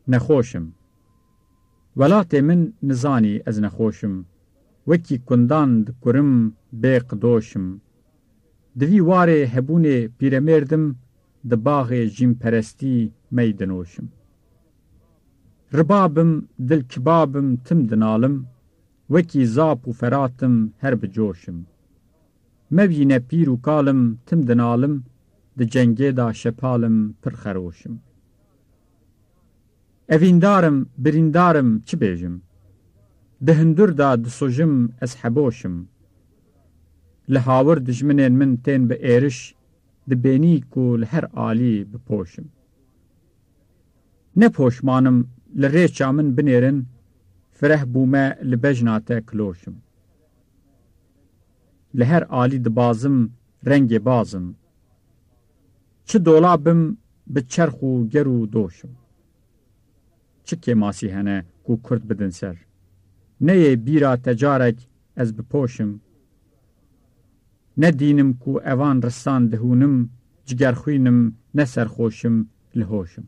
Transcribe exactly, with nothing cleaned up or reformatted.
Nexweş im. Welatê min nizanî ez nexweş im. Wekî kundan dikurim bê qidoş im. Di vî warê hebûnê pîremêrd im, di baxê jînperestî mey dinoş im. Ribab im, dilkibab im, tim dinalim, wekî Zap û Ferat im, her bi coş im. Mebîne pîr û kal im, tim dinalim, di cengê de şepal im, pir xeroş im. Evîndar im, birîndar im, çi bêjim? Di hundir de disojim, ez heboş im. Li hawir dijminên min tên bi êriş, dibênî ku li her alî bi poş im. Ne poşman im, li rêça min binêrin, fireh bûme, li bejna te kiloş im. Li her alî dibazim, rengê baz im. Çi dolab im, bi çerx û ger û doş im. Çi kêmasî hene ku kurd bidin ser? Neyê bîra te carek ez bi poş im. Ne dîn im ku evan ristan dihûnim, cigerxwîn im, ne serxoş im, li hoş im.